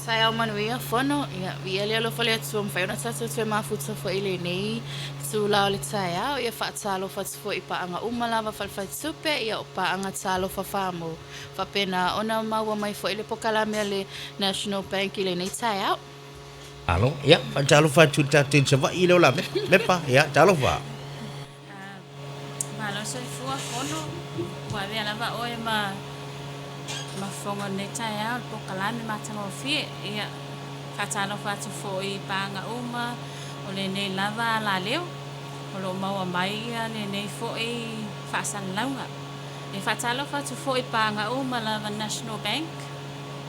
Taeao manuia Fono, ia, viia le alofa o le Atua mafai ona tatou toe mafuta foi i lenei itula o le taeao, ia faatalofa atu foi i paaga uma lava faale-faletupe, ia o paaga talofa famo. Faapena ona maua mai foi le pokalame a le National Bank i lenei taeao. Malo, ia, faatalofa atu i le tatou i Savaii le ola Mepa, ia, talofa. Malo soifua Fono, ua avea lava oe ma ma fofoga o lenei taeao i le polokalame matagofie. Ia, faatalofa atu foi i paaga uma o lenei lava alaleo o lo o maua mai lenei foi faasalalauga. E faatalofa atu foi i paaga uma lava National Bank,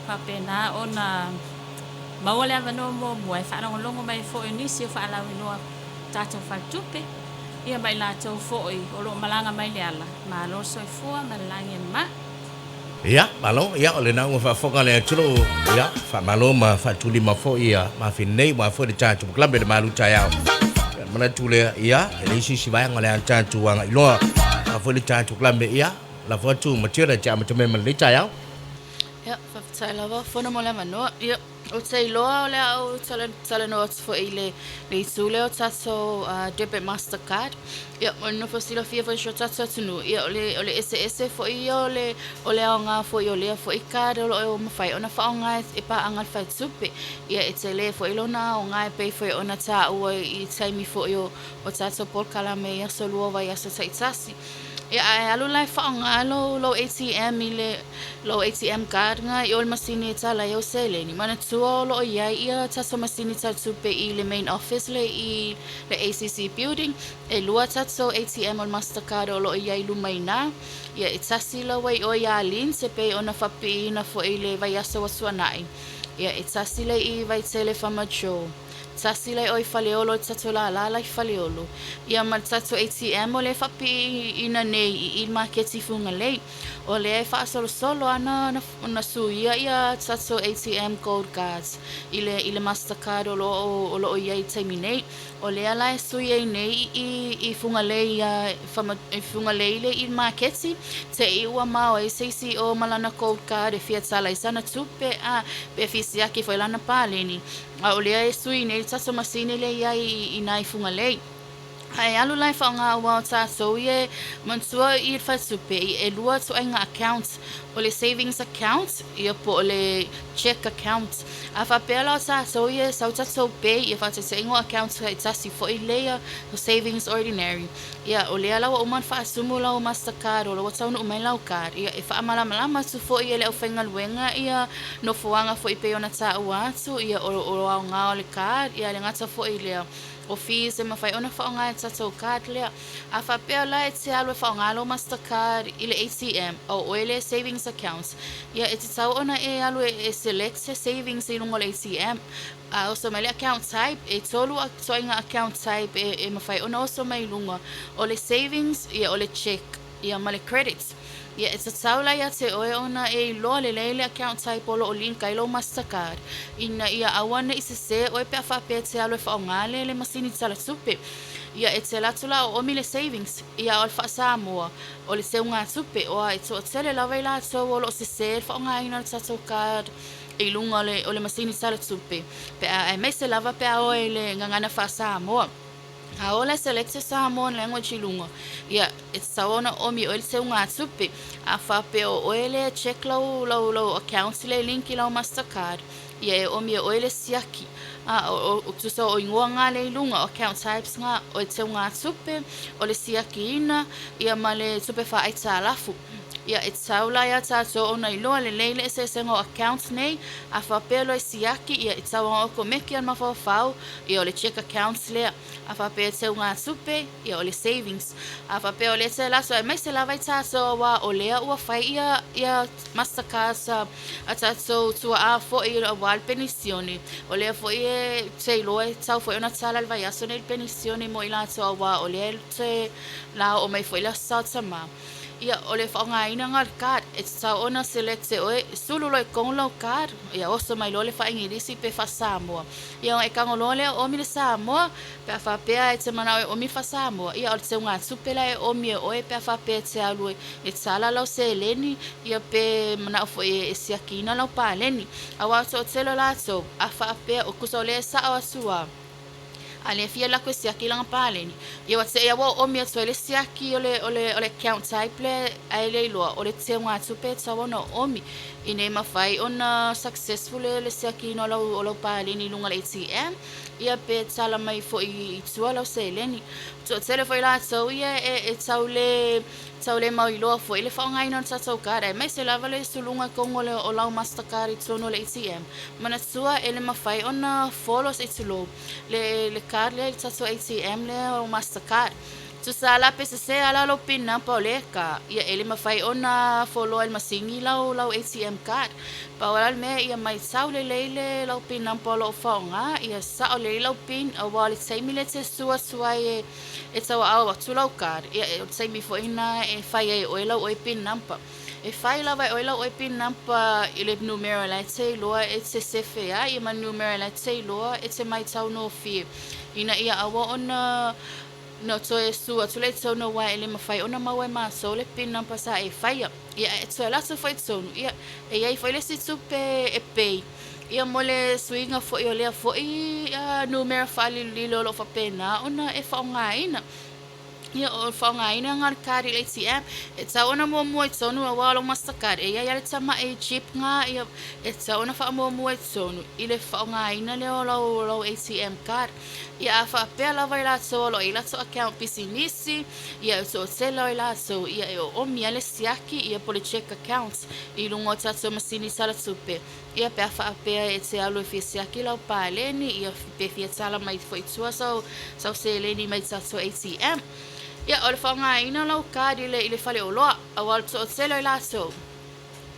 faapena ona maua le avanoa muamua e faalogologo mai ai foi o nisi o faalauiloa tatou faletupe, ia ma i latou foi o lo o malaga mai le ala. Malo le soifua ma le lagi e mama. Ia, malo, ia, o lena ua faafofoga le atunuu, ia, faamalo ma faatulima foi ia mafini nei, aua foi le tatou polokalame le malu taeao. Ia, manatu lea, ia, e leai se isi vaega o le a tatou agai loa, aua foi le tatou polokalame, ia, lafo atu Matilda e te amata mai ma lenei taeao. Ia, faafetai lava Fono mo le avanoa. Ia, ou te iloa o le a ou talanoa atu foi i le itu lea o tatou debit mastercard. Ia, mo le nofo silafia foi e si o tatou atunuu, ia, o le, o le eseese foi ia o le, o le aoga foi o lea foi card o lo o mafai ona faaaoga e paaga a le faletupe. Ia, e tele foi lona aoga e pei foi ona taua i taimi foi o, o tatou polokalame i aso lua o vaiaso taitasi. Ia, ae alu la e faaaoga lou, lou ATM i le, lou ATM card nga i o le masini e tala ai au seleni. Manatua o lo o i ai ia tatou masini tau tupe i le main office le i le ACC building. E lua tatou ATM o le Mastercard o lo o i ai i luma i ina. Ia, e tasi lau ai oe iā Lynn e pei ona faapiiina foi i le vaiaso ua tuanai. Ia, e tasi le i Vaitele Farmer Joe. Tasi lai oi Faleolo i le tatou lālā la i Faleolo. Ia ma le tatou ATM o lea e faapiiina nei i i le maketi i Fugalei. O lea e faasolosolo ana ona suia ia tatou ATM gold cards i le i le Mastercard o lo o o lo o i ai i le taimi nei. O lea la e sui ai nei i i Fugalei ia i Fugalei le i le maketi, te i ua mao ai se isi o ma lana gold card e fia tala ai sana tupe a pe fia siaki foi lana paleni. A o lea e sui nei le tatou masini lea i ai i nai Fugalei. A e alu la e faaaoga aua o tatou ia e manatua i le faletupe i ʻelua ituaiga account, o le savings account ia po o le cheque account. A faapea la o tatou ia e sau tatou pay ia faataitaiga o accounts taitasi foi lea o savings ordinary. Ia, o lea la ua uma ona faasumu lau Mastercard o la ua taunuu mai lau card, ia, e faamalamalama atu foi e le aufaigaluega ia nofoaga foi pei ona taua atu, ia, o, o aoga o le card, ia, e le gata foi i lea, o fees e mafai ona faaaoga e tatou card lea. A faapea la e te alu e faaaoga lau Mastercard i le ATM, a o oe le savings account, ia, e tatau ona e alu e select se savings i luga o le ATM. A oso mai le account type, e tolu ituaiga account type e, e mafai ona oso mai i luga, o le savings, ia o le cheque, ia ma le credit. Ia e tatau la ia te oe ona e iloa lelei le account type o lo o link ai lou Mastercard, ina ia aua ne i sesē oe pe a faapea e te alu e faaaoga le le masini tala tupe. Ia e te alu atu la o omi le savings, ia a o le faa-Samoa, o le seugatupe, oa e toatele lava i latou o lo o sesē le faaaogaina o le tatou card i luga o le, o le masini tala tupe, pe a, aemaise lava pe a o i le gagana faa-Samoa. A o le select se Samoan language i luga, ia, e tatau ona omi oe le seugatupe. A faapea o oe lea e check lau, lau, lau account lea e link i lau Mastercard, ia e omi e oe le siaki. A, o, o, o tusa o igoa ngā lea i luga, o account types ngā, o le seugatupe, o le siakiina, ia ma le tupe faaaitalafu. Ia, e tatau la iā tatou ona iloa lelei le eseesega o accounts nei, a faapea loa e siaki, ia, e tatau ona okomeki a le mafaufau, ia, o le cheque accounts lea. A faapea e teugatupe, ia, o le savings. A faapea o lea te alu atu, aemaise lava i tatou aua o lea ua fai ia, ia Mastercards a, a tatou tuaa foi aua le penisione, o lea foi e te iloa e tatau foi ona tala i le vaiaso nei le penisione mo i latou aua o lea e toe la oo mai foi le Aso Sa o Tamā. Ia, o le faaaogaina lena o le card, e tatau ona select e oe, sulu loa i totonu lau card, ia oso mai loa le faa-Igilisi pe faa-Samoa. Ia ona e tago loa lea oomi le Samoa, pe a faapea e te manao e oomi le faa-Samoa, ia o le teugatupe la e oomi e oe pe a faapea e te alu e tala lau seleni, ia pe manao foi e siakiina lau paleni. Aua o le toatele o latou, a faapea, tusa o lea e sao atu lava, A lea e fia alu atu e siaki lana paleni, ia ua te i a ua oomi atu ai le siaki o le, o le, o le account type lea ae le iloa o le teugatupe e tatau ona oomi ina ia mafai ona successful le, le siakiina o lau, o lau paleni i luga o le ATM, ia pe tala mai foi i tua lau seleni. Toatele foi latou ia e, e tau le, tau le mauiloa foi le faaaogaina o le tatou card aemaise lava le suluga i totonu o le, o lau Mastercard i totonu o le ATM. Manatua e le mafai ona follow se i tulou le le card lea i le tatou ATM lea o Mastercard. Tusa la pe sese lava la lou pin number o lea ka, ia e le mafai ona follow e le masini lau lau ATM card. Pau lava le mea ia maitau lelei le lau pin number o lo o faaaoga, ia sao lelei lau pin aua o le taimi lea e te susu atu ai e e tauaau atu lau card, ia o le taimi foi lena e fai ai e oe lau oe pin number. E fai lava e oe lau oe pin number i le numera la e te iloa e te sefe ai, ia ma le numera la e te iloa e te maitau nofie, ina ia aua ona na toe su atu lea i totonu aua e le mafai ona maua e matou le pin number sa e faia. Ia e toe alu atu foi i totonu, ia e i ai foi le isi tupe e pay ia mo le suiga foi o lea foi numera faalilolilo o lo o faapena ona e faaaogaina. Ia, o le faaaogaina lena o le card i le ATM, e tatau ona muamua i totonu aua o lau Mastercard e i ai lava le tamai chip lena, ia, e tatau ona faamuamua i totonu i le faaaogaina lea o lau, lau ATM card. Ia, a faapea lava i latou o lo o i ai latou account pisinisi, ia, e toatele o i latou, ia, e oomi lava le siaki, ia, po o le check account i luga o tatou masini tala tupe. Ia, pe a faapea e te alu e fia siaki lau paleni, ia, pe fia tala mai foi i tua sau, sau seleni mai tatou ATM. Ia, o le faaaogaina o lau card i le, i le faleoloa, aua o le toatele o i latou,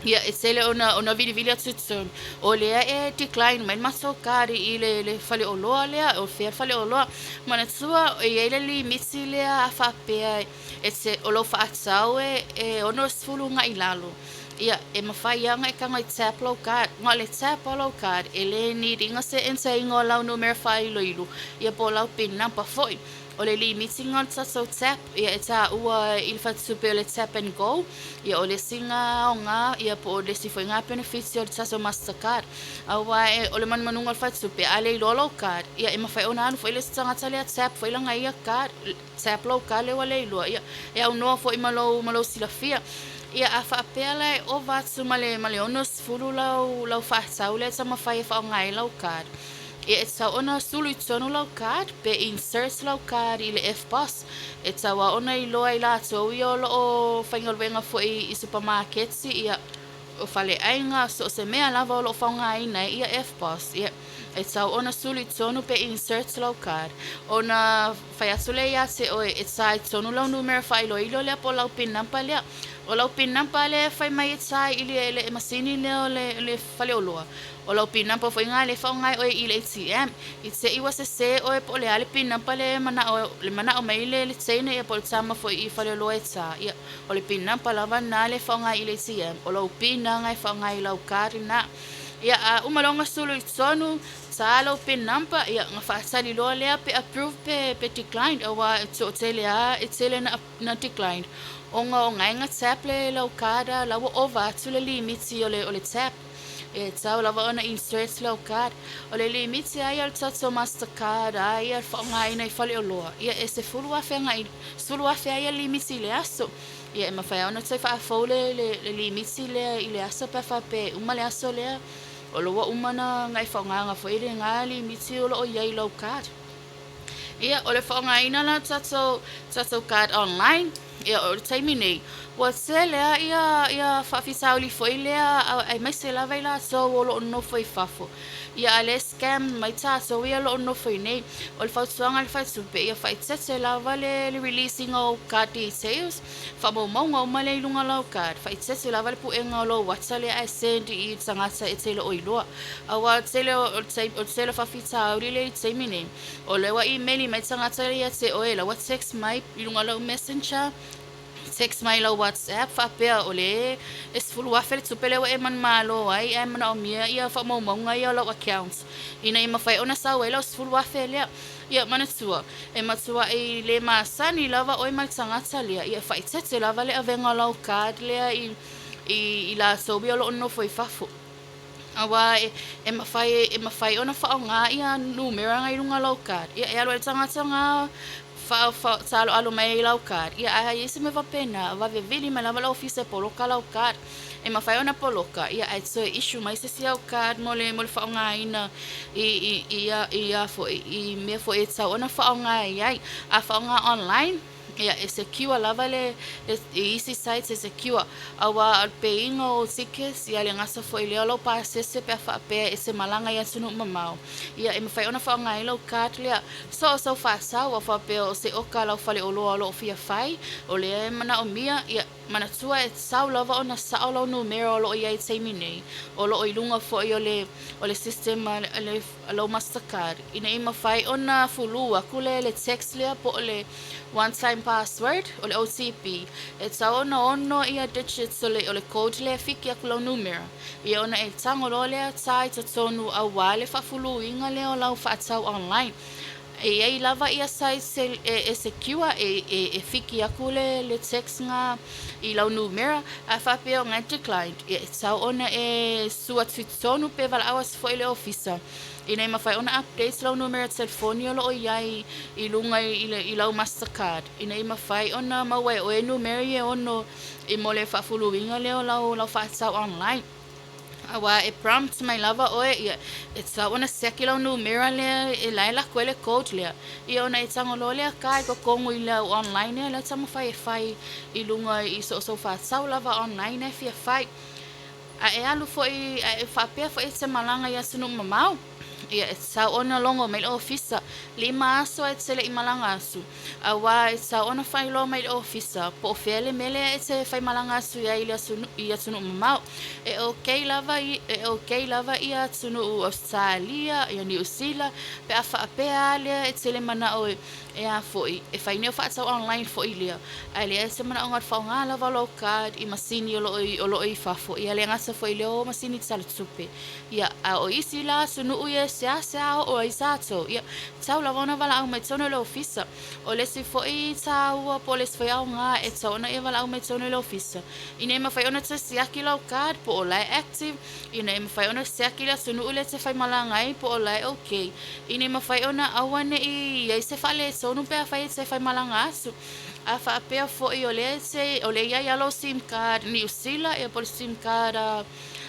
ia, e tele ona, ona vilivili atu i totonu, o lea e decline mai le matou card i le, le faleoloa lea, o fea le faleoloa. Manatua, e i ai le limiti lea a faapea e te, o lou faatau e, e 60 agai i lalo. Ia, e mafai lava ona e tago e tap lou card. Na o le tap o lou card, e le need ina se enter ina o lau numera faailoilo, ia po o lau pin number foi. O le limiti lena o le tatou tap, ia e taua i le faletupe o le tap and go, ia o le isi lena aoga, ia po o le isi foi lena penefiti o le tatou Mastercard. Aua e, o le manumanuga o le faletupe, a le iloa lou card, ia e mafai ona alu foi le isi tagata lea tap foi lana ia card, Tap lou card lea ua le iloa, ia, e aunoa foi ma lou, ma lou silafia. Ia, a faapea la e ova atu ma le, ma le 60 lau, lau faatau lea e taumafai e faaaoga ai lau card, ia, e tatau ona sulu i totonu lau card pe insert lau card i le EFTPOS. E tatau lava ona iloa e i latou ia o lo o faigaluega foi i supamaketi, ia, o faleaiga, so o se mea lava o lo o faaaogaina ai ia EFTPOS, ia, e tatau ona sulu i totonu pe insert lau card. Ona fai atu lea ia te oe e tā i totonu lau numera faailoilo lea po o lau pin number lea. O lau pin number lea e fai mai e tā i le, le masini lea o le, le faleoloa. O lau pin number foi lena lea e faaaoga e oe i le ATM. I te i ua sese oe po o le a le pin number lea e manao, le manao mai le, le teine ia po o le tama foi i faleoloa e tā, ia, o le pin number lava lena lea e faaaoga i le ATM. O lau pin lena e faaaoga i lau card lena. Ia, a uma loa ona sulu i totonu, tā lou pin number, ia, ona faatali loa lea pe approve pe, pe declined, aua e toatele lava e tele na, na declined, ona o na e na tap le lau card a la ua ova atu le limiti o le, o le tap. E tatau lava ona insert lau card. O le limiti lava ia o le tatou Mastercard a ia le faaaogaina i faleoloa, ia e $10,000 agai, $10,000 lava ia limiti i le aso. Ia e mafai lava ona toe faafou le, le, le limiti lea i le aso pe a faapea e uma le aso lea, o lo ua uma ona na e faaaogaina foi lena limiti o lo o i ai i lau card. Ia, o le faaaogaina la o tatou, tatou card online, ia o le taimi nei, ua tele lava ia, ia faafitauli foi lea aemaise lava i latou o lo o nonofo i fafo. Ia a le scam mai tatou ia o lo o nofo i nei. O le fautuaga a le faletupe, ia faaeteete lava le le release ina o card details, faamaumauga uma lea i luga o lau card, faaeteete lava le puega o lou ata lea ae send i le tagata e te le o iloa. Aua o le tele o o le tele o faafitauli lea i le taimi nei, o lea ua email mai tagata ia te oe, la ua text mai i luga o lau messenger, Text mai i lau WhatsApp faapea o le e 10,000 le tupe lea ua e manumalo ai ae manaomia ia faamaumauga ia o lau account ina ia mafai ona sau ai lau 10,000 lea. Ia manatua, e matuai le masani lava oe ma le tagata lea, ia e faaeteete lava le avega o lau card lea i i latou ia o lo o nofo i fafo. Aua e mafai e mafai ona faaaoga ia numera na i luga o lau card, ia e alu ai le tagata na faataloalo mai ai i lau card, ia ae a i ai se mea faapena, vave vili mai lava le ofisa e poloka lau card. E mafai ona poloka, ia ae toe issue mai se isi au card mo le mo le faaaogaina i i i i a foi i mea foi e tatau ona faaaoga i ai. A faaaoga online, ia e secure lava le i isi sites e secure aua o le pay ina o tickets ia le gata foi lea o lau pasese pe a faapea e te malaga i atunuu mamao ia e mafai ona faaaoga ai lau card lea. So o sau faasau a faapea o se oka lau faleoloa o lo o fia fai o lea e manaomia ia Manatua e tatau lava ona sao lau numera o lo o i ai i taimi nei, o lo o i luga foi o le o le system a le a lau Mastercard, ina ia mafai ona fulu aku le le text lea po o le one time password, o le OTP, e tatau ona ono ia digits o le o le code lea e fiki aku lau numera, ia ona e tago loa lea ta i totonu auā le faafuluina lea o lau faatau online. E i ai lava ia sites e secure e fiki aku le text na i lau numera ae faapea o na e declined ia e tatau ona e sua atu i totonu pe valaau atu foi i le ofisa ina ia mafai ona update lau numera telefoni o lo o i ai i luga i lau mastercard ina ia mafai ona maua e oe numera ia e ono i mo le faafuluina lea o lau faatau online. Aua e prompt mai lava oe ia e tatau ona siaki lau numera lea e la e lako ai le code lea ia ona e tago loa lea ka i totonu i lau online lea lea taumafai e fai i luga i so o sou faatau lava online e fia fai. A e alu foi a e faapea foi e te malaga i atunuu mamao ia e tatau ona logo mai le ofisa 5 aso ae te le i malaga atu Aua e tatau ona faailoa mai i le ofisa po o fea le mea lea e te faimalaga atu ai i le i atunuu mamao. E okay lava e okay lava ia atunuu Ausetalia, ia Niu Sila, pe a faapea lava lea e tele manao e a foi, e fai nei o faatau online foi lea. Ae leai se manaoga o le faaaoga lava o lau card i masini o lo o o lo o i fafo, ia le gata foi i lea o masini tala tupe. Ia, a o isi la atunuu ia e seasea oo ai tatou, ia, tatau lava ona valaau mai totonu o le ofisa. O le isi foi taua po o le isi foi aoga e tatau ona e valaau mai totonu o le ofisa, ina ia mafai ona toe siaki lau card po o la e active, ina ia mafai ona siaki le atunuu lea e te faimalaga ai po o la e okay, ina ia mafai ona aua ne i i ai se faaletonu pe afai e te faimalaga atu. A faapea foi o lea e te, o lea e i ai lava lau sim card Niu Sila ia po o le sim card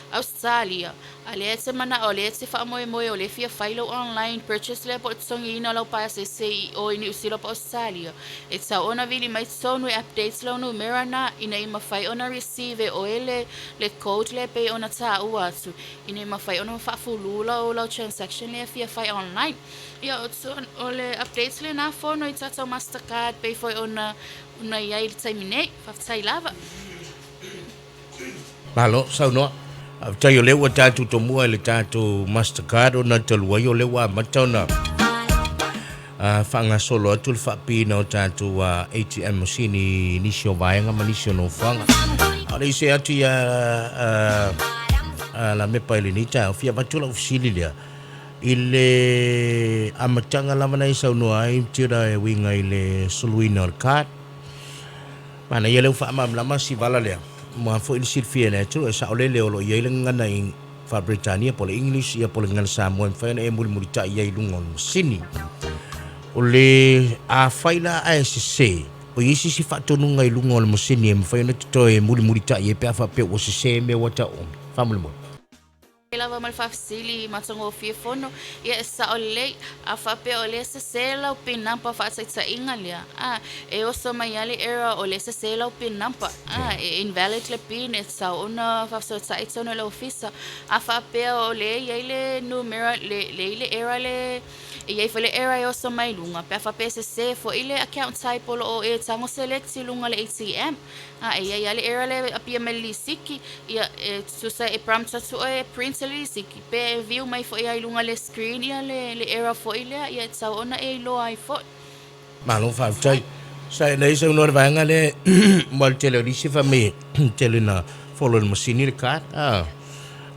Ausetalia, a lea e te manao, lea e te faamoemoe o lea e fia fai lau online purchase lea po o le totogiina o lau pasese i o i Niu Sila po o Ausetalia, e tatau ona vili mai totonu e update lau numera na ina ia mafai ona receive e oe le le code lea e pei ona taua atu ina ia mafai ona faafulu lau lau transaction lea e fia fai online. Ia o le update lena fono i tatou Mastercard pei foi ona ona i ai i le taimi nei. Faafetai lava. Malo saunoa. Faafetai o lea ua tatou tomua i le tatou Mastercard ona talu ai o lea ua amata ona faagasolo atu le faapiina o tatou ATM machine i nisi o vaega ma nisi o nofoaga. A o le i see atu ia Lamepa i lenei taeao, fia avatu lau fesili lea i le amataga lava na e saunoa ai Tilda e uiga i le suluina o le card. Manaia lea ua faamalamalama si vala lea, mua foi le silafia e le atunuu e saolele o lo o i ai le gagana i Faa-Peretania po o le English ia po o le gagana Samoa e mafai ona e mulimulitai i ai i luga o le masini. O le afai la ae sese, o i ai se isi faatonuga i luga o le masini e mafai ona toe mulimulitai ai pe a faapea ua sese mea ua tau faamolemole. Lava ma le faafesili matagofie fono, ia e sao lelei, a faapea o lea sese lau pin number faataitaiga lea, a, e oso mai lava le error o lea sese lau pin number, a, e invalid le pin e tatau ona faafesootai tonu e le ofisa. A faapea o lea e i ai le numera, le, le i ai le error le, e i ai foi le error e oso mai luga, pe a faapea e sese foi le account type o lo o e tago select i luga o le ATM, A e i ai lava le error lea e appear mai le lisiki, ia e tusa e prompt atu oe e print le lisiki, pe e view mai foi lava i luga o le screen ia le error foi lea, ia e tatau ona e iloa ai foi. Malo faafetai. Sa e leai saunoa i le vaega lea aua o le tele o nisi fai mai e tele ina follow e le masini le card a.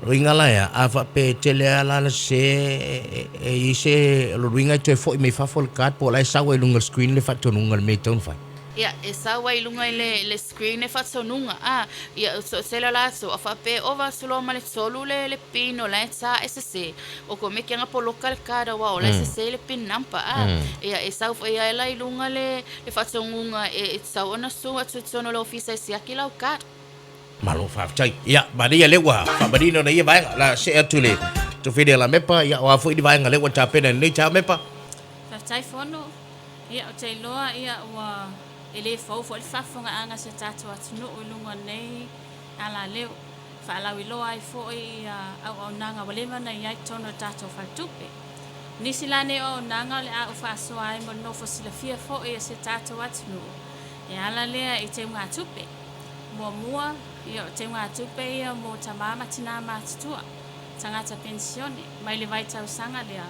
O le uiga la ea, a faapea e tele lava la le sese e i ai se, o le uiga e toe foi mai fafo le card po o la e sau ai i luga o le screen le faatonuga o le mea e tatau ona fai? Ia, e sau ai i luga i le, le screen le faatonuga, a, ia, o tele o latou, a faapea e ova atu loa ma le tolu le, le pin o la e ta e sese, o ko meke anga poloka le card aua o la e sese le pin number, a, ia, e sau foi ai la i luga le, le faatonuga e, e tatau ona sue atu i totonu o le ofisa e siaki lau card. Malo faafetai. Ia, malia lea ua faamanino na ia vaega. La see atu i le Tofili Alamepa, ia o a foi ni vaega lea ua tapena i lenei taeao Mepa? Faafetai Fono. Ia, ou te iloa ia ua e le fou foi le faafofogaaga a si o tatou atunuu i luga o lenei alaleo. Faalauiloa ai foi ia auaunaga ua leva ona i ai i totonu o le tatou faletupe. O nisi la nei o auaunaga o le a ou faasoa ai mo le nofo silafia foi a si o tatou atunuu, e ala lea i teugatupe. Muamua, ia o teugatupe ia mo tama ma tinā matutua, tagata penisione, mai le vaitausaga lea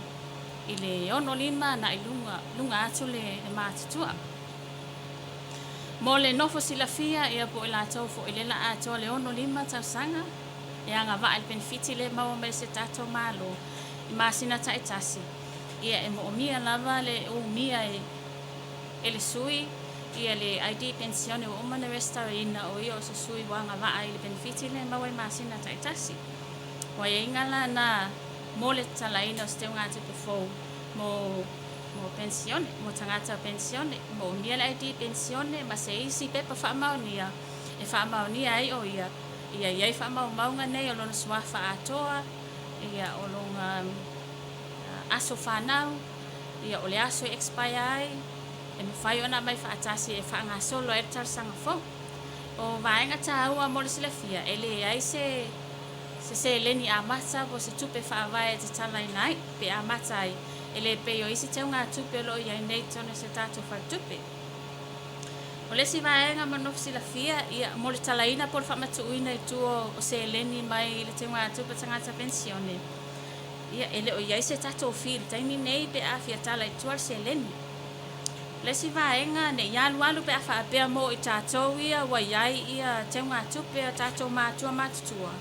i le 65 agai luga, luga atu le matutua. Mo le nofo silafia, ia po o i latou foi lea la atoa le 65 tausaga, e agavaa i le penefiti lea e maua mai e si o tatou Malo i masina taitasi, ia e moomia lava le umia e le sui ia le ID penisione ua uma ona resitalaina o ia o se sui ua agavaa i le penefiti lea e maua i masina taitasi. Ua aiaiga la na mo le tatalaina o se teugatupe fou mo mo penisione, mo tagata penisione, moomia le ID penisione ma se isi pepa faamaonia e faamaonia ai o ia, ia i ai faamaumauga nei o lona suafa atoa, ia o lona aso fanau, ia o le aso e expire ai, e mafai ona aumai faatasi e faagasolo ai le talosaga fou. O vaega taua mo le silafia, e leai se se seleni amata po o se tupe faavae e tatalaina ai, pe amata ai, e le pei o isi teugatupe o lo o i ai nei i totonu o si o tatou faletupe. O le isi vaega mo le nofo silafia, ia, mo le talaina po o le faamatuuina i tua o seleni mai le teugatupe tagata penisione, ia, e le o i ai se tatou fee i le taimi nei pe a fia tala i tua le seleni. O le isi vaega, ne i alualu pe a faapea mo i tatou ia ua i ai ia teugatupe a tatou matua matutua,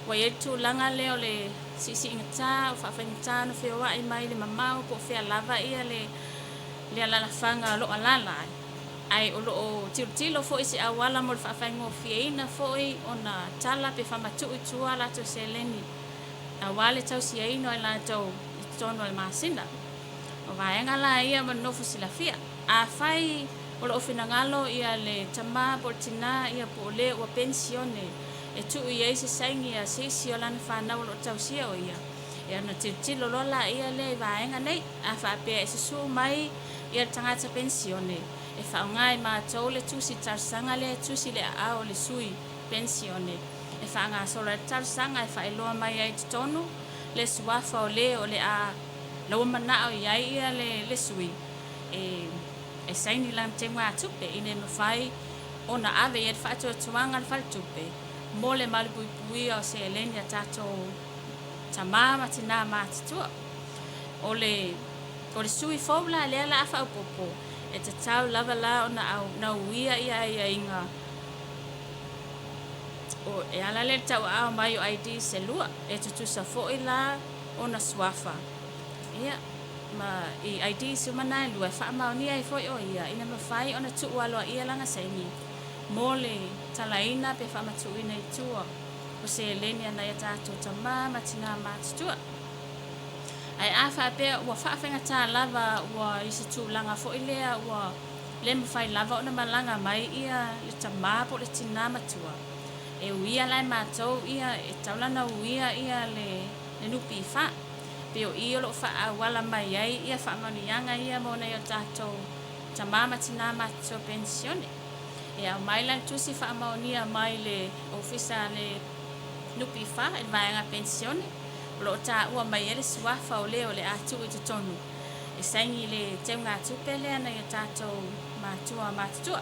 ua i ai le tulaga lea o le siisiigata, o faafaigata ona feoai mai le mamao po o fea lava ia le le alalafaga o lo o alaala ai, ae o lo o tilotilo foi i se auala mo le faafaigofieina foi ona tala pe faamatuu i tua a latou seleni aua le tausiaina o i latou i totonu o le masina. O vaega la ia ma le nofo silafia. Afai o lo o finagalo ia le tama po o le tinā ia po o le ua penisione e tuu i ai se saini a se isi o lana fanau o lo o tausia o ia, ia ona tilotilo loa laia lea i vaega nei. A faapea e susū mai ia le tagata penisione, e faaaoga e matou le tusi talosaga lea e tusi i le aao o le sui penisione e faagasolo ai le talosaga e faailoa mai ai i totonu le suafa o le o le a la ua manao i ai ia le le sui e e saini lana teugatupe ina ia mafai ona ave i ai le faatuatuaga a le faletupe mo le malupuipuia o seleni a tatou tama ma tinā matutua. O le o le sui fou la lea la a faaopoopo e tatau lava la ona au ona uia ia aiaiga o e ala lea i le tauaao mai o IDs e lua e tutusa foi la ona suafa, ia, ma i IDs uma na e lua e faamaonia ai foi o ia ina mafai ona tuu aloaia lana saini mo le talaina pe faamatuuina i tua o seleni a nai a tatou tama ma tinā matutua. Ae a faapea ua faafaigata lava ua i se tulaga foi lea ua le mafai lava ona malaga mai ia le tama po o le tinā matua, E uia la e matou ia, e tatau la ona uia ia le NPF, pei o i o lo o faaauala mai ai ia faamanuiaga ia mo nai o tatou tama ma tina matutua penisione. E aumai la le tusi faamaonia mai le ofisa a le NPF i le vaega penisione, o lo o taua mai ai le suafa o le o le a tuu i totonu e saini i le teugatupe lea a nai o tatou matua matutua.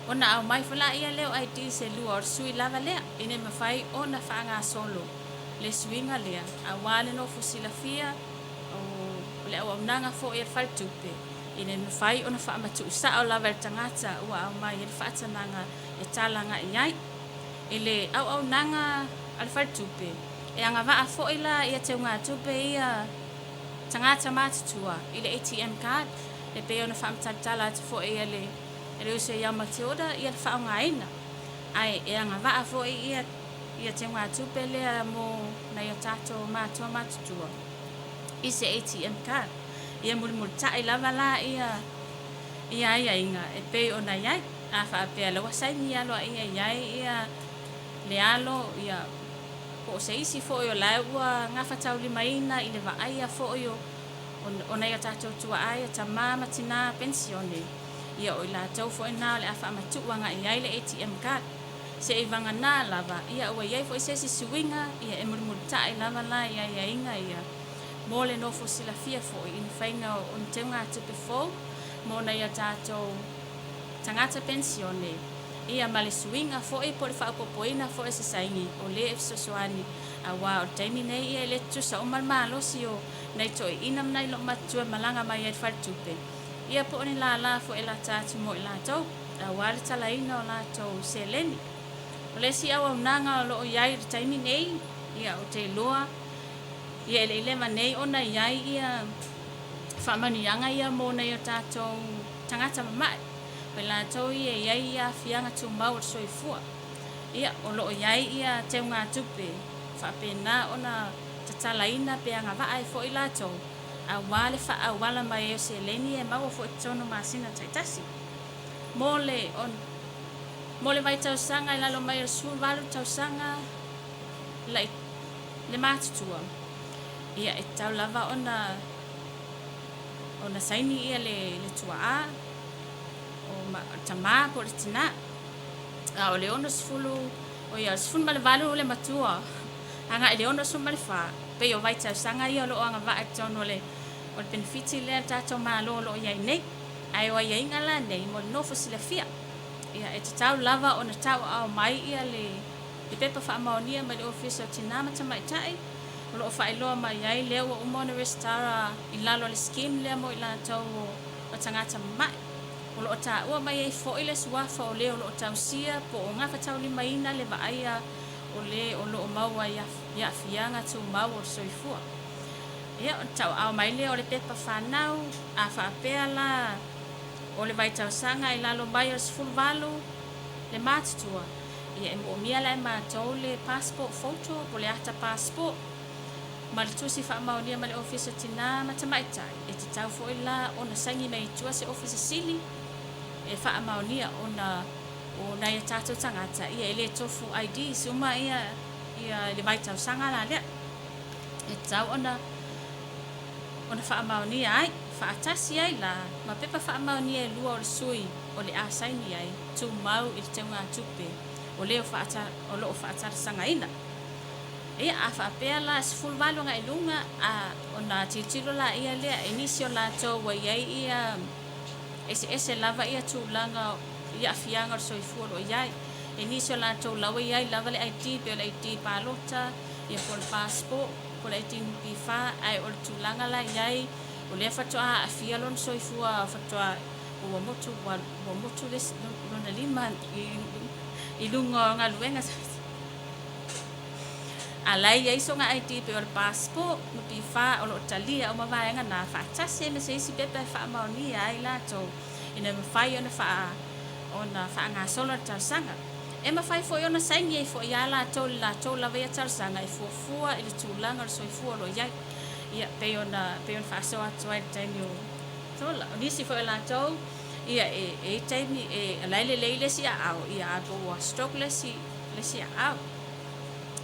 Ona aumai foi laia lea o IDs e lua o le sui lava lea, ina ia mafai ona faagasolo le suiga lea, aua le nofo silafia o le auaunaga foi a le faletupe, Ina ia mafai ona faamatuu sao lava e le tagata ua aumai ai le faatagaga e tala agai i ai. I le auaunaga a le faletupe, e agavaa foi la ia teugatupe ia tagata matutua i le ATM card e pei ona faamatalatala atu foi e le e le uso ia Matilda ia le faaaogaina. Ae e agavaa foi ia ia teugatupe lea mo nai o tatou matua matutua i se ATM card. Ia mulimulitai lava la ia ia aiaiga e pei ona i ai. A faapea la ua saini aloaia i ai ia le alo ia po o se isi foi o la ua gafataulimaina i le vaaia foi o o nai o tatou tuaa ia tamā ma tinā penisione, ia o i latou foi na o le a faamatuu agai i ai le ATM card. Seivagana lava, ia ua i ai foi se isi suiga, ia e mulimulitai lava la i aiaiga ia mo le nofo silafia foi i ni faiga o ni teugatupe fou mo nai o tatou tagata penisione, ia ma le suiga foi po o le faaopoopoina foi o se saini o lē e fesoasoani, auā o le taimi nei ia e le tutusa uma le malosi o nai toeaiina ma nai loomatutua e malaga mai ai i le faletupe, ia po o ni lālā foi e lata atu mo i latou, auā le talaina o latou seleni. O le isi auaunaga o loo i ai i le taimi nei, ia ou te iloa ia e le i leva nei ona i ai ia faamanuiaga ia mo nai o tatou tagata mama'i, o i latou ia e i ai ia aafiaga tumau o le soifua. Ia o loo i ai ia teugatupe faapena ona tatalaina pe agavaa ai foi latou auā le faaauala mai ai o seleni e maua foi i totonu o masina taitasi. Mo le mo le vaitausaga i lalo mai o le 18 tausaga lai le matutua, ia e tatau lava ona ona saini ia le le tuaa o ma o le tamā po o le tinā. A o le 60 oi ia o le 18 le matua agai i le 64, pei o vaitausaga ia o loo agavaa i totonu o le o le penefiti lea a le tatou Malo o loo i ai nei. Ae o aiaiga la nei mo le nofo silafia, ia e tatau lava ona tauaao mai ia le le pepa faamaonia mai le Ofisa o Tinā ma Tamaitai o loo faailoa mai ai lea ua uma ona resitala i lalo o le scheme lea mo i latou o tagata mama'i. O loo taua mai ai foi le suafa o lē o loo tausia po o gafataulimaina le vaaia o lē o loo maua i aafiaga tumau o le soifua. Ia ona tauaao mai lea o le pepa fanau, a faapea la o le vaitausaga i lalo mai o le 18 le matutua, ia e moomia la e matou le passport photo po o le ata passport ma le tusi faamaonia mai le Ofisa o Tinā ma Tamaitai. E tatau foi la ona saini mai i tua se Ofisa Sili e faamaonia ona o nai o tatou tagata ia e le tofu IDs uma ia ia le vaitausaga la lea. E tatau ona ona faamaonia ai, faatasi ai la ma pepa faamaonia e lua o le sui o le a saini ai, tumau i le teugatupe o lē o loo faatalasagaina. Ia a faapea la e 18 agai i luga, a ona tilotilo laia lea i nisi o latou ua i ai ia eseese lava ia tulaga i aafiaga o le soifua o loo i ai. E nisi o latou la ua i ai lava le ID pei o le ID palota, ia po o le passport, po o le ID NPF, ae o le tulaga la i ai o lea faatoa aafia lona soifua faatoa ua motu ua ua motu le lona lima i luga o galuega a la e i ai soga ID pei o le passport, NPF o loo talia uma vaega na faatasi ai ma se isi pepa e faamaonia ai latou ina ia mafai ona faa ona faagasolo le talosaga. E mafai foi ona saini ai foi ia latou i le latou lava ia talosaga e fuafua i le tulaga o le soifua o lo o i ai. Ia, pei ona pei ona faasoa atu ai i le taimi o Tola. O nisi foi o latou, ia e e i ai taimi e o la e lelei le isi aao, ia ae po ua stroke le isi le isi aao.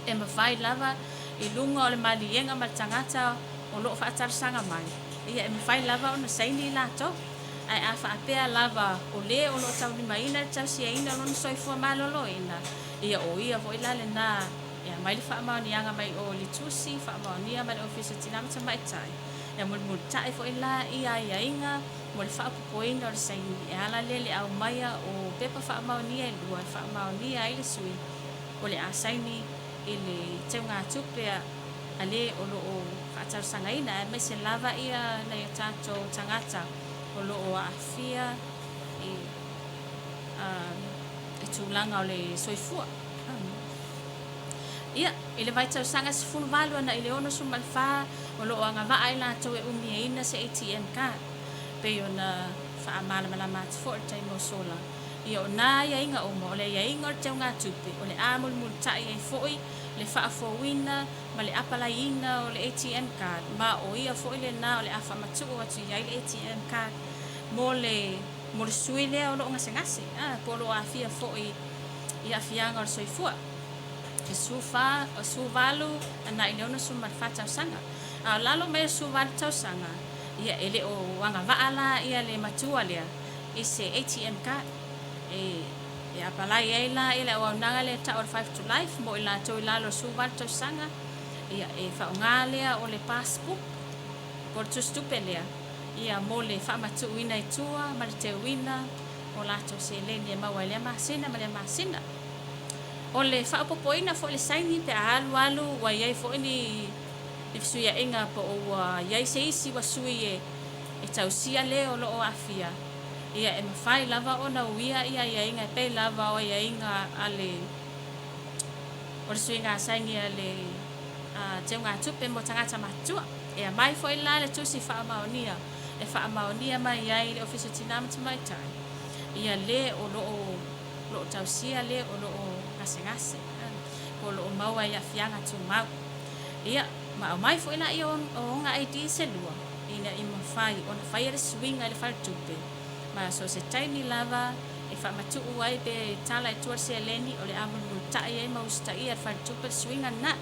E mafai lava i luga o le maliega ma le tagata o lo o faatalosaga mai, ia e mafai lava ona saini i latou. Ae a faapea lava o lē o lo o taulimaina le tausiaina o lona soifua maloloina, ia o ia foi la lenā e aumai le faamaoniaga mai o i le tusi faamaonia mai le Ofisa o Tinā ma Tamaitai, e mulimulitai foi la ia aiaiga mo le faaopoopoina o le saini e ala lea i le aumaia o pepa faamaonia e lua e faamaonia ai le sui o le a saini i le teugatupe a lē o lo o faatalosagaina, aemaise lava ia nai o tatou tagata o o lo o aafia i i tulaga o le soifua. Ia, i le vaitausaga 18 ana i le 64, o lo o agavaa i latou e umiaina se ATM card, pei ona faamalamalama atu foi i le taimi ua sola. Ia, o nā aiaiga uma, o le aiaiga o le teugatupe, o le a mulimulitai ai foi le faafouina ma le apalaiina o le ATM card, ma o ia foi lenā o le a faamatuu atu i ai le ATM card mo le mo le sui lea o lo o gasegase, a, po o lo o aafia foi i aafiaga o le soifua. E 14, 18 agai i le 64 tausaga. A o lalo mai o le 18 tausaga, ia e le o agavaa la ia le matua lea i se ATM card. E e apalai ai la ia le auaunaga lea e tau o le Five to Life mo i latou i lalo o le 18 tausaga, ia e faaaoga lea o le passbook po o le tusitupe lea ia mo le faamatuuina i tua ma le teuina o latou seleni e maua i lea masina ma lea masina. O le faaopoopoina foi o le saini pe a alualu ua i ai foi ni fesuiaiga po o ua i ai se isi ua sui e tausia le o lo o aafia, ia e mafai lava ona uia ia aiaiga e pei lava o aiaiga a le o le suiga saini a le teugatupe mo tagata matutua. E aumai foi la le tusi faamaonia e faamaonia mai ai le Ofisa o Tina ma Tamaitai ia le o lo o lo o tausia le o lo o gasegase po o lo o maua i aafiaga tumau. Ia, ma aumai foi laia o ona ID se lua ina ia mafai ona faia le suiga i le faletupe ma so o se taimi lava e faamatuu ai pe tala i tua le seleni o le a mulimulitai ai ma usitaia e le faletupe le suiga lena.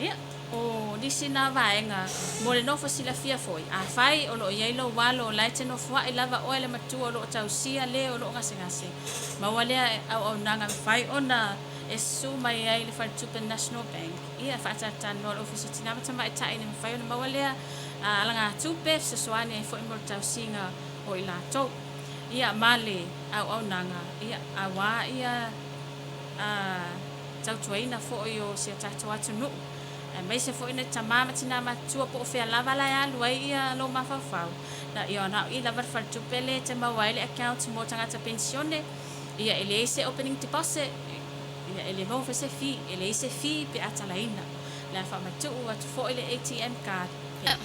Ia, o nisi na vaega mo le nofo silafia foi, afai o lo o i ai lou alo o la e te nofoai lava oe le matua o lo o tausia le o lo o gasegase, maua lea auaunaga mafai ona e susu mai ai le faletupe National Bank, ia faatalatalanoa le Ofisa o Tina ma Tamaitai ina mafai ona maua lea alagatupe e fesoasoani ai foi mo le tausiga o i latou. Ia ma le auaunaga, ia, auā ia tautuaina foi o si o tatou atunuu, aemaise foi nai tama ma tinā matutua po o fea lava la e alu ai ia lou mafaufau, na ia na o i lava le faletupe lea e te maua ai le account mo tagata penisione, ia e leai se opening deposit, ia e le maua foi se fee, e leai se fee pe a talaina. O le a faamatuu atu foi le ATM card.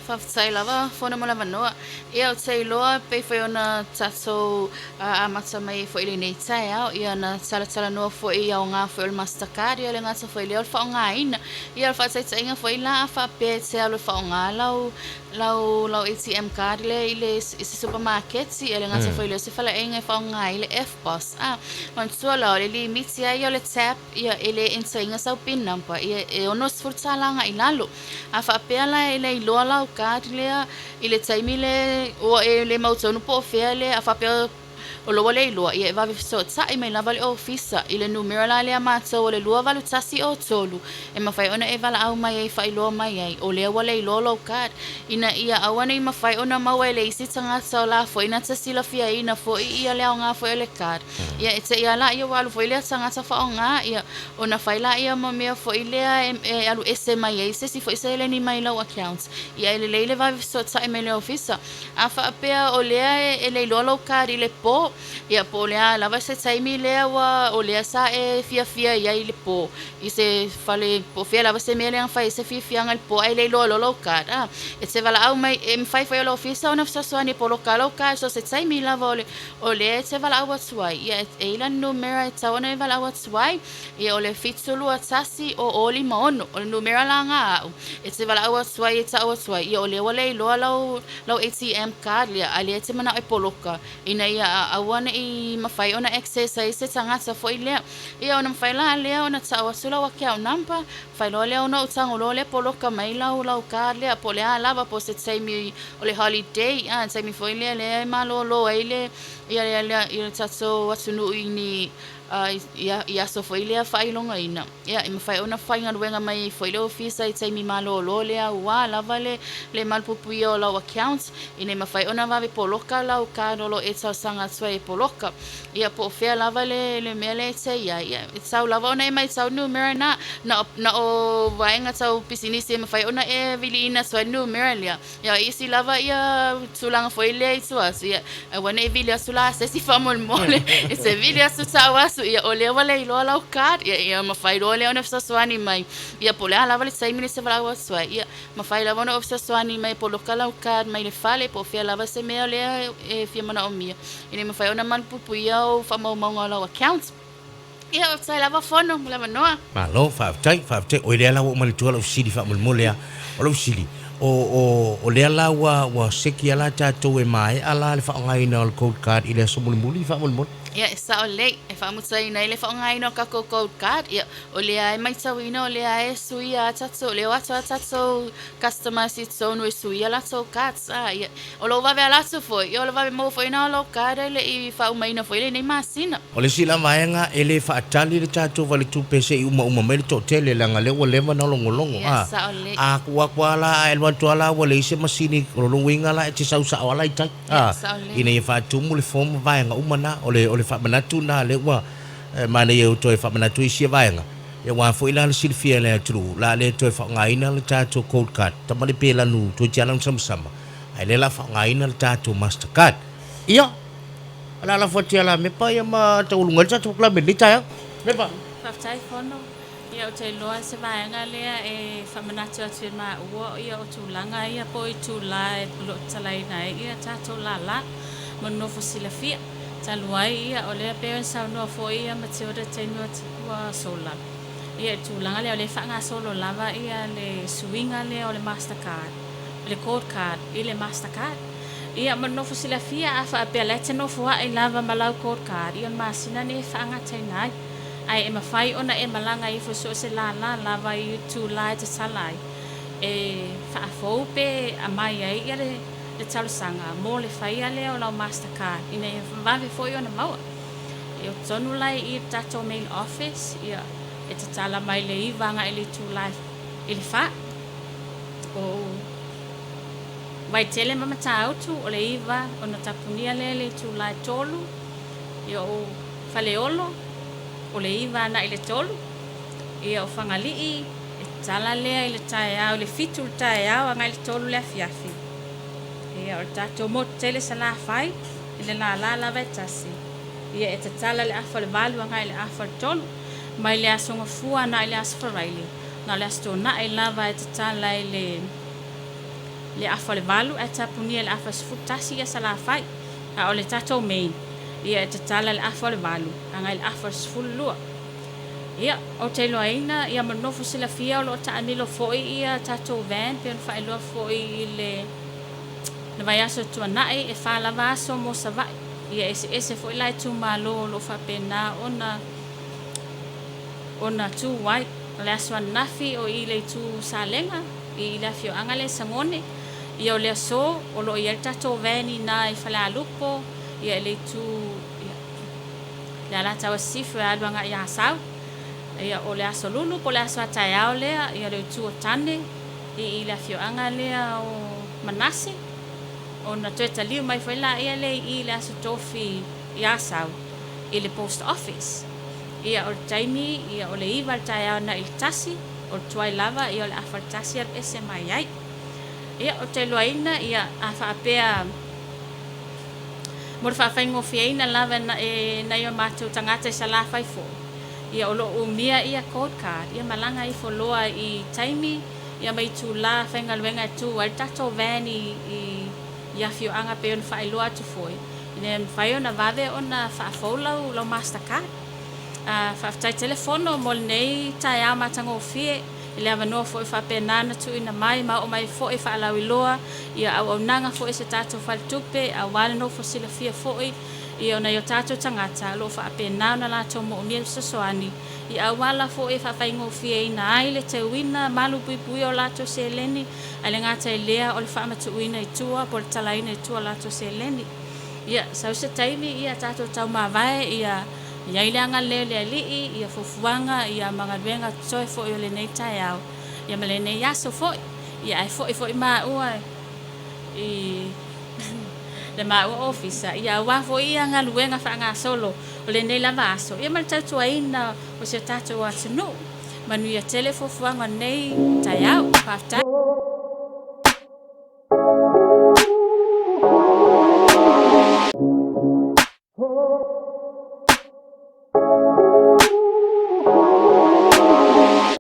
Faafetai lava Fono mo le avanoa. Ia ou te iloa pei foi ona tatou amata mai ai foi i lenei taeao, ia na talatalanoa foi i aoga foi o le Mastercard, ia le gata foi lea o le faaaogaina. Ia o le faataitaiga foi la a faapea e te alu e faaaoga lau lau lau ATM card lea i le i se supamaketi, ia le gata foi lea o se faleaiga e faaaoga ai le EFTPOS. A, manatua la o le limiti lava ia o le tap, ia e le enter ina sau pin number, ia e $60 agai i lalo. A faapea la e le iloa lau card lea i le taimi le ua e le mautonu po o fea le a faapea o lou ua le iloa, ia e vave fesootai mai lava le ofisa i le numera la lea matou o le 28103 e mafai ona e valaau mai ai faailoa mai ai o lea ua le iloa lou card ina ia aua nei mafai ona maua e le isi tagata o la foi na te silafiaina foi ia le aoga foi o le card. Ia e te i a laia ua alu foi lea tagata faaaoga ia Ona fai laia ma mea foi lea e alu ese mai ai se isi foi seleni mai lau account. Ia e lelei le vave fesootai mai le ofisa. A faapea o lea e le iloa lou card i le po, ia po o le a lava se taimi lea ua o lea sa e fiafia i ai i le po i se fale po o fea lava se mea lea na fai ai se fiafiaga i le po ae le iloa loa lou card, a e te valaau mai e mafai foi e le ofisa ona fesoasoani e poloka lou card so o se taimi lava o le O lea e te valaau atu ai, ia e i ai lana numera e tatau ona e valaau atu ai, ia o le 721 o 056, o le numera la na a'u e te valaau atu ai e ta'u atu ai, ia o lea ua le iloa lau lau ATM card lea, a lea e te mana'o e poloka ina ia aua ne'i mafai ona access ai se tagata foi lea. Ia ona mafai la lea ona ta'u atu lau account number, mafai loa lea ona ou tago loa lea poloka mai lau lau card lea, po o le a lava, po o se taimi o le holiday a, taimi foi lea lea e malōlō ai le ia ia ia le tatou atunuu i ni I aso foi lea faailogaina, ia, e mafai ona faigaluega mai ai foi le ofisa i taimi malōlō lea ua lava le le malupuipuia o lau account, ina ia mafai ona vave poloka lau card o lo o e talosaga atu ai e poloka. Ia, po o fea lava le le mea lea e te i ai, ia, e tatau lava ona e matau numera na, na o, na o vaega tau pisinisi e mafai ona e viliina atu ai le numera lea. Ia, o isi lava ia tulaga foi lea i tua atu, ia, aua ne i vili atu la se isi faamolemole, e te vili atu tau atu, ia, o lea ua le iloa lau card, ia, ia mafai loa lea ona fesoasoani mai. Ia, po o le a lava le taimi e te valaau atu ai, ia, mafai lava ona ou fesoasoani mai e poloka lau card mai le fale, po o fea lava se mea lea e fia manaomia, ina ia mafai ona malupuipuia ou faamaumauga o lau account. Ia, faafetai lava Fono mo le avanoa. Malo, faafetai, faafetai. Oi lea la ua ou manatua lau fesili faamolemole a. O lau fesili, o, o, o lea la ua, ua seki a la tatou e maea la le faaaogaina o le code card i le aso mulimuli faamolemole? Ia, e sao lelei. E faamutaina ai le faaaogaina o tatou code card, ia, o lea e matauina o lea e suia a tatou, o lea o atu a tatou customers i totonu e suia latou cards. A, ia, o lou vave ala atu foi, ia o le vave maua foi lena o lau card e le i faaumaina foi lenei masina. O le isi la vaega e le faatali le tatou faletupe se i umauma mai le toatele leaga lea ua leva ona logologo a a tuu atu a la ae alu atu a la ua leai se masini o lona uiga la e te sau sao a la i tai a ina ia faatumu le form ma vaega uma na o le o le faamanatu na lea ua manaia ua toe faamanatu ai sia vaega aua foi la le silafia e le atunuu la le toe faaaogaina le tatou code card tama le pe lanu toeitiiti a lanu samasama ae lea la faaaogaina le tatou master card ia. O le a lafo atu ia Lamepa ia ma taualuga ai le tatou polokalame i lenei taeao. Mepa. Faafetai Fono. Ia ou te iloa se vaega lea e faamanatu atu e maua ia o tulaga ia po o itula o lo o tatalaina ai ia tatou lala mo le nofo silafia. Talu ai ia o lea pei ona saunoa foi ia Matilda i taimi ua sola ia i le tulaga lea o lea e faagasolo lava ia le suiga lea o le master card, le code card i le master card. Ia, ma le nofo silafia, a faapea la e te nofo ae lava ma lau code card, ia o le masina nei e faagataina ai. Ae e mafai ona e malaga ifo so o se lala lava i itula e tatala ai, e faafou pe aumai ai ia le le talosaga mo le faia lea o lau master card ina ia vave foi ona maua. Ia, o totonu la i i le tatou main office, ia, e tatala mai le 9 agai i le itula i le 4. O. Vaitele ma Matautu, o le 9 ona tapunia lea i le itula e 3, ia o Faleolo, o le 9 agai i le 3, ia o Fagalii, e tatala lea i le taeao i le 7 i le taeao agai i le 3 i le afiafi. Ia o le tatou motu tele Salafai, i le lala lava e tasi, ia e tatala i le afa o le 8 agai i le afa o le 3, mai le Aso Gafua agai i le Aso Faraile, na o le Aso Toonai lava e tatala i le le afa o le 8 ae tapunia i le afa 11 ia Salafai. A o le tatou main, ia e tatala i le afa o le 8 agai i le afa o le 12. Ia, ou te iloaina, ia ma nofo silafia o lo o taamilo foi ia tatou van pei ona faailoa foi i le le vaiaso tuanai, e fa lava aso mo Savaii. Ia eseese foi la itumalo o lo o faapena ona ona tu ai. O le aso ananafi o i le itu Salega, i le afioaga lea i Sagone. Ia o le aso o lo o i ai le tatou van i ina i Falealupo, ia i le itu, ia, le Alataua Sisifo e alu agai i Asau. Ia o le aso Lulu po o le aso a taeao lea, ia le itu o Tane i le afioaga lea o Manase. Ona toe taliu mai foi laia lea i i le aso Tofi i Asau i le post office. Ia o le taimi, ia o le 9 i le taeao agai i le 1, o le tuai lava ia o le afa le 1 alu ese mai ai. Ia ou te iloaina ia a faapea mo le faafaigofieina lava e nai o matou tagata i Salafai foi, ia o lo o umia ia code card ia malaga ifo loa i taimi ia ma itula faigaluega e tu ai le tatou van i i afioaga pei ona faailoa atu foi, ina ia mafai ona vave ona faafou lau lau master card. Faafetai tele Fono mo lenei taeao matagofie i le avanoa foi faapena na tuuina mai ma oo mai foi faalauiloa ia auaunaga foi a se tatou faletupe aua le nofo silafia foi ia o nai o tatou tagata o lo o faapena ona latou moomia le fesoasoani i auala foi e faafaigofieina ai le teuina malupuipuia o latou seleni ae le gata i lea o le faamatuuina i tua po o le talaina i tua o latou seleni. Ia, sau se taimi ia tatou taumavae ia I ai le agalelei o le Alii ia fuafuaga ia ma galuega totoe foi o lenei taeao ia ma lenei aso foi. Ia ae foi foi maua i le maua ofisa ia aua foi ia galuega faagasolo o lenei lava aso ia ma le tautuaina o si o tatou atunuu. Manuia tele fuafuaga o lenei taeao. Faafetai.